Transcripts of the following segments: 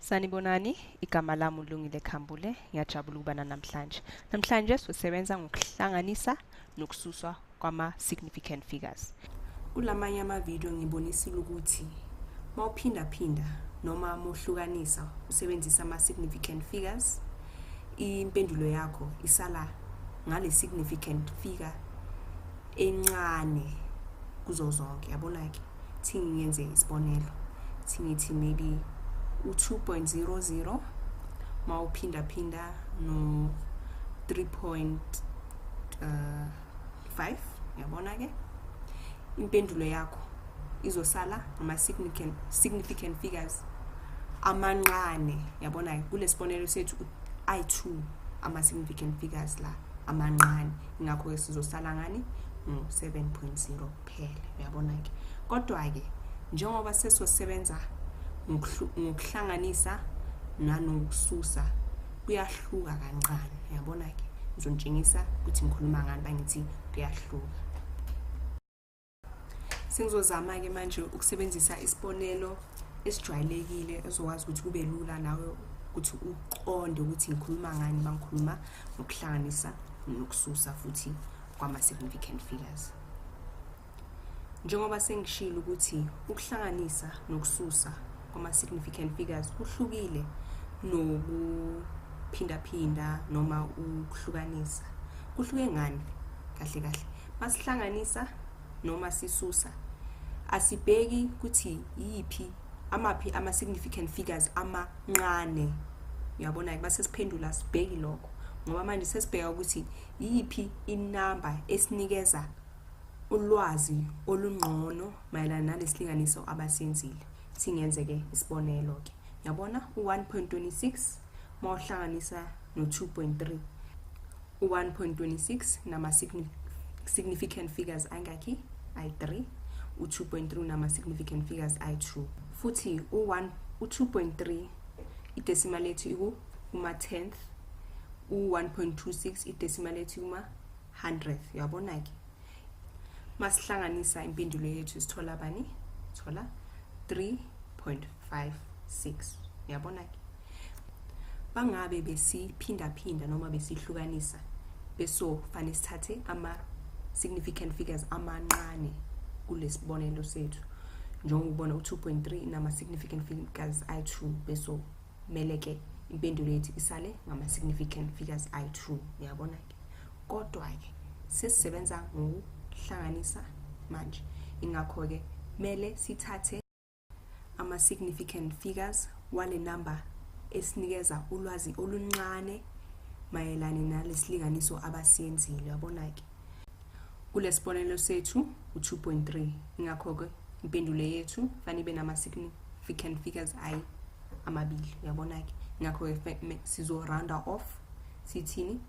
Sanibonani, igama lami uLungile Khambule, ngiyajabula ukuba namhlanje. Namhlanje sizosebenza ngokuhlanganisa nokususwa kwama-significant figures. Kulamanye amavidiyo ngibonisile ukuthi mawuphindaphinda noma mawuhlukanisa usebenzisa ama-significant figures, impendulo yakho isala ngale significant figure encane kuzo zonke. Yabona-ke, thi ngiyenze isibonelo, thi ngithi maybe u-2.00 mawuphindaphinda no-3.5, yabona-ke impendulo yakho izosala ngama-significant figures amancane. Yabona-ke kulesibonelo sethu ayi-2 ama-significant figures la amancane, ingakho-ke sizosala ngani ngo-7.0 kuphela. Uyabona-ke, kodwa-ke njengoba sesosebenza ngokuhlanganisa nanokususa kuyahluka kancane. Uyabona-ke, ngizonitshengisa ukuthi ngikhuluma ngani bangithi kuyahluka. Sengizozama-ke manje ukusebenzisa isibonelo esijwayelekile ezokwazi ukuthi kube lula nawe ukuthi uqonde ukuthi ngikhuluma ngani bangikhuluma ngokuhlanganisa nokususa futhi kwama-significant figures. Njengoba sengishilo ukuthi ukuhlanganisa nokususa kwama-significant figures kuhlukile nokuphindaphinda noma ukuhlukanisa. Kuhluke ngani? Kahle kahle, masihlanganisa noma sisusa asibheki ukuthi yiphi amaphi ama-significant figures amancane. Uyabona-ke, base siphendula sibheki lokho ngoba manje sesibheka ukuthi yiphi inamba esinikeza ulwazi olungcono mayelana nalesilinganiso abasenzile. Singenze-ke isibonelo-ke, uyabona u-1.26 mawuhlanganisa no-2.3, u-1.26 nama-significant figures angakhi? Ayi-3. U-2.3 nama-significant figures ayi-2. Futhi u-2.3 idecimal yethu iku kuma-tenth, u-1.26 idecimal yethu kuma-hundredth. Uyabona-ke, masihlanganisa impendulo yethu sithola bani? Thola 3.56. Uyabona-ke, bangabe besiphindaphinda noma besihlukanisa beso fanele sithathe ama-significant figures amancane kulesibonelo sethu. Njengoba ubona u-2.3 nama-significant figures ayi-2, beso mele-ke impendulo yethu isale ngama-significant figures ayi-2. Uyabona-ke, kodwa-ke sesisebenza ngokuhlanganisa manje, ingakho-ke mele sithathe ama-significant figures wale number esinikeza ulwazi oluncane mayelana nalesilinganiso abasiyenzile. Uyabona-ke, kulesibonelo sethu u-2.3, ingakho-ke impendulo yethu fanele ibe nama-significant figures ayi amabili. Uyabona-ke, ingakho-ke sizo-rounda off sithini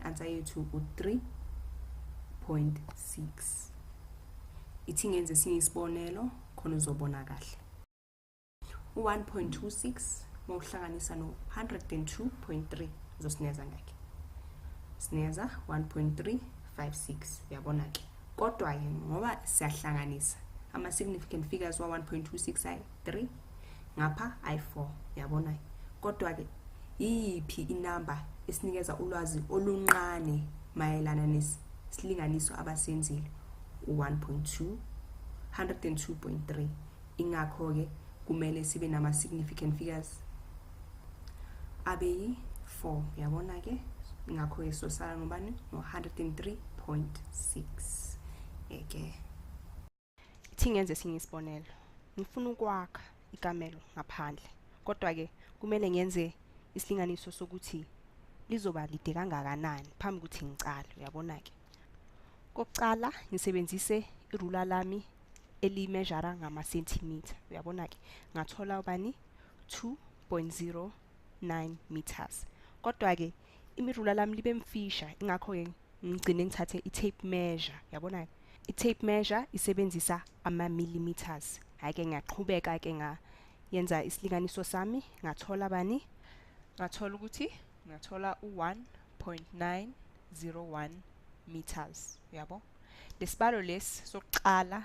answer yethu u-3.6. Ithi ngenze esinye isibonelo khona uzobona kahle. U-1.26 mawuhlanganisa no-102.3 uzosineza ngakhe, sineza 1.356. Uyabona-ke, kodwa-ke ngoba siyahlanganisa ama-significant figures wa-1.26 ayi-3, ngapha ayi-4. Uyabona-ke, kodwa-ke iyiphi inamba esinikeza ulwazi oluncane mayelana nesilinganiso abasenzile? U-1.2 102.3. Ingakho-ke kumele sibe nama-significant figures abe yi-4. Uyabona-ke, ingakho-ke sosala ngobani? No-103.6 eke. Ithi ngenze esinye isibonelo, ngifuna ukwakha ikamelo ngaphandle, kodwa-ke kumele ngenze isilinganiso sokuthi lizoba lide kangakanani phambi ukuthi ngicale. Uyabona-ke, kokucala ngisebenzise irula lami elimejara ngama-centimeter. Uyabona-ke, ngathola ubani? 2.09 meters. Kodwa-ke imirula lami libe mfisha, ingakho-ke ngigcine ngithathe i-tape measure. Uyabona-ke, i-tape measure isebenzisa ama-millimeters. Hhayi-ke ngiyaqhubeka-ke ngayenza isilinganiso sami, ngathola bani? Ngathola ukuthi ngathola u-1.901 meters. Uyabo, lesibalo lesi sokuqala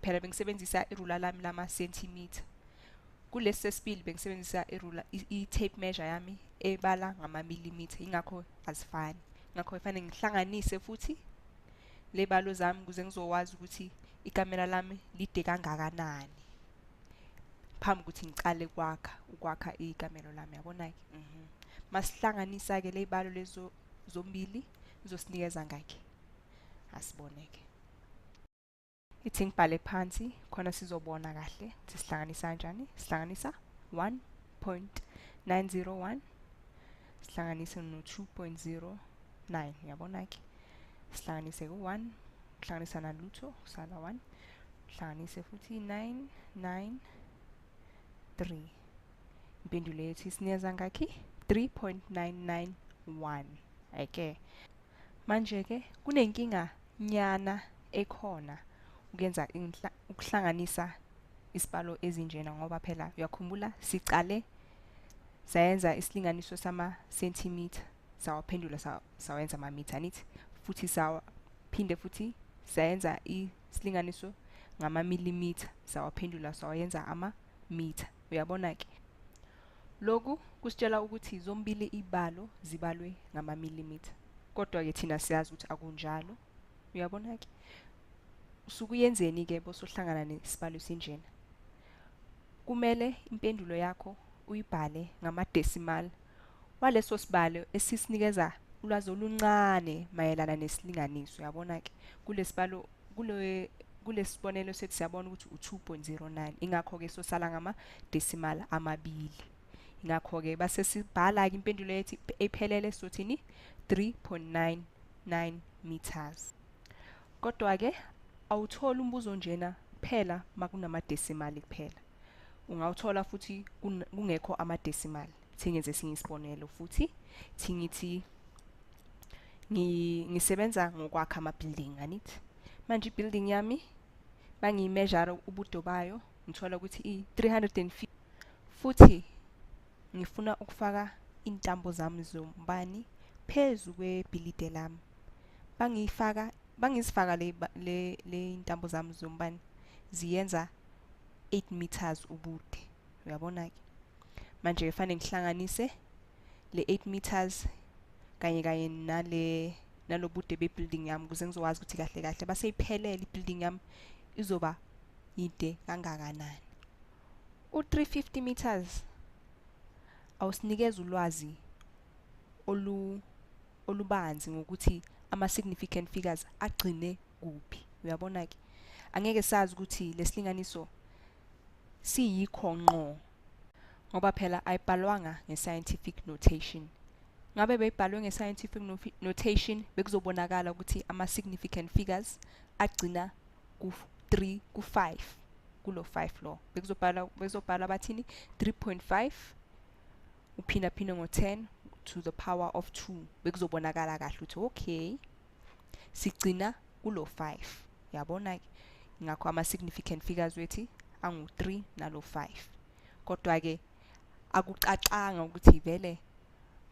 phela bengisebenzisa irula lami lama-centimeter. Kulesi sesibili bengisebenzisa irula, i-tape measure yami ebala ngamamilimitha, ingakho azifani. Ngakho kufanele ngihlanganise futhi lebalo zami ukuze ngizokwazi ukuthi ikamera lami lide kangakanani phambi ukuthi ngicale ukwakha ikamelo lami, yabona-ke. Masihlanganisa-ke ley'balo lezo zombili izosinikeza ngakhe, asibone-ke. Ithi ngibhale phansi khona sizobona kahle ukuthi sihlanganisa kanjani. Sihlanganisa 1.901 sihlanganise no 2.09, uyabona-ke. Sihlanganise ku-1, hlanganisa nalutho kusala 1, hlanganise futhi 993. Impendulo yethu isinikeza ngakhi? 3.991. Eke manje-ke kunenkinga nyana ekhona ukuyenza ukuhlanganisa isibalo ezinjena, ngoba phela uyakhumbula sicale sayenza isilinganiso sama-sentimitha, sawaphendula sawenza amamitha, angithi? Futhi saphinde futhi sayenza isilinganiso ngamamilimitha, sawaphendula sawayenza amamitha. Uyabona-ke, lokhu kusitshela ukuthi zombili ibalo zibalwe ngamamilimitha, kodwa-ke thina siyazi ukuthi akunjalo. Uyabona-ke, usukuyenzeni-ke bosohlangana nesibalo esinjena? Kumele impendulo yakho uyibhale ngamadesimal waleso sibalo esisinikeza ulwazi oluncane mayelana nesilinganiso. Uyabona-ke, kulesibalo kulesibonelo sethu siyabona ukuthi u-2.09, ingakho-ke sosala ngamadesimal amabili. Ingakho-ke base sibhala-ke impendulo yethu ephelele, sothini? 3.99 meters. Kodwa-ke awutholi umbuzo njena kuphela makunamadesimali kuphela, ungawuthola futhi kungekho amadesimali. Thingenze esinye isibonelo futhi, thingithi ngisebenza ngokwakha ama-building, angithi? Manje i-building yami bangiyimeasure ubude bayo, ngithola ukuthi i-350, futhi ngifuna ukufaka intambo zami zombani phezu kwebhilide lami. Bangizifaka le intambo zami zombani ziyenza 8 meters ubude. Uyabona-ke, manje kufanele ngihlanganise le 8 meters kanye kanye nale nalobude be-building yami ukuze ngizokwazi ukuthi kahle kahle baseyiphelele i-building yami izoba yide kangakanani. U-350 meters awusinikeza ulwazi olubanzi ngokuthi ama-significant figures agcine kuphi. Uyabona-ke, angeke sazi ukuthi lesilinganiso siyikho ngqo, ngoba phela ayibhalwanga nge-scientific notation. Ngabe beyibhalwe nge-scientific notation, bekuzobonakala ukuthi ama-significant figures agcina ku-3, ku-5, kulo 5 lo. Bekuzobhalwa bathini? 3.5 uphinda phinde ngo-10 to the power of 2. Bekuzobonakala kahle ukuthi okay, sigcina kulo 5. Uyabona-ke, ngakho ama-significant figures wethu angu-3 nalo 5. Kodwa-ke akucacanga ukuthi vele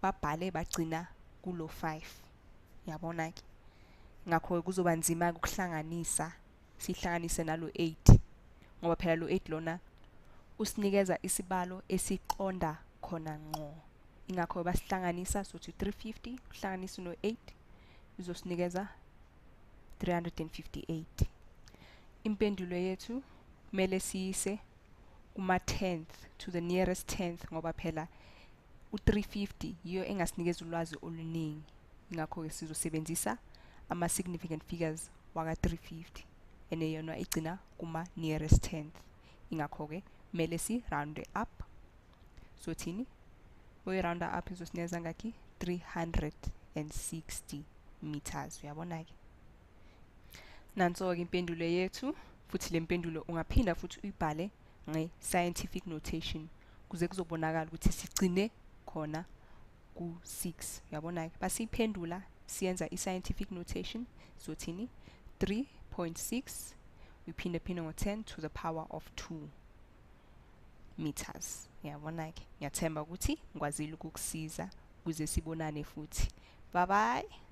babhale bagcina kulo 5. Uyabona-ke, ngakho kuzoba nzima ukuhlanganisa, sihlanganise nalo 8, ngoba phela lo 8 lona usinikeza isibalo esiqonda khona ngqo. Ingakho basihlanganisa sothi 350 uhlanganise no 8 izosinikeza 358. Impendulo yethu kumele siyise kuma 10th, to the nearest 10th, ngoba phela u-350 yiyo engasinikeza ulwazi oluningi. Ingakho-ke sizosebenzisa ama-significant figures waka-350, ene yona igcina kuma nearest 10th. Ingakho-ke kumele si-round up. Sothini? Uyi-round up izosinikeza ngakhi? 360 meters. Uyabona-ke, nanso-ke impendulo yethu. Futhi le mpendulo ungaphinda futhi uyibhale nge-scientific notation kuze kuzobonakala ukuthi sigcine khona ku-6. Uyabona-ke, basiyiphendula siyenza i-scientific notation, sothini? 3.6 uyiphinde phinde ngo-10 to the power of 2 meters. Uyabona-ke, ngiyathemba ukuthi ngikwazile ukukusiza ukuze sibonane futhi. Bye bye.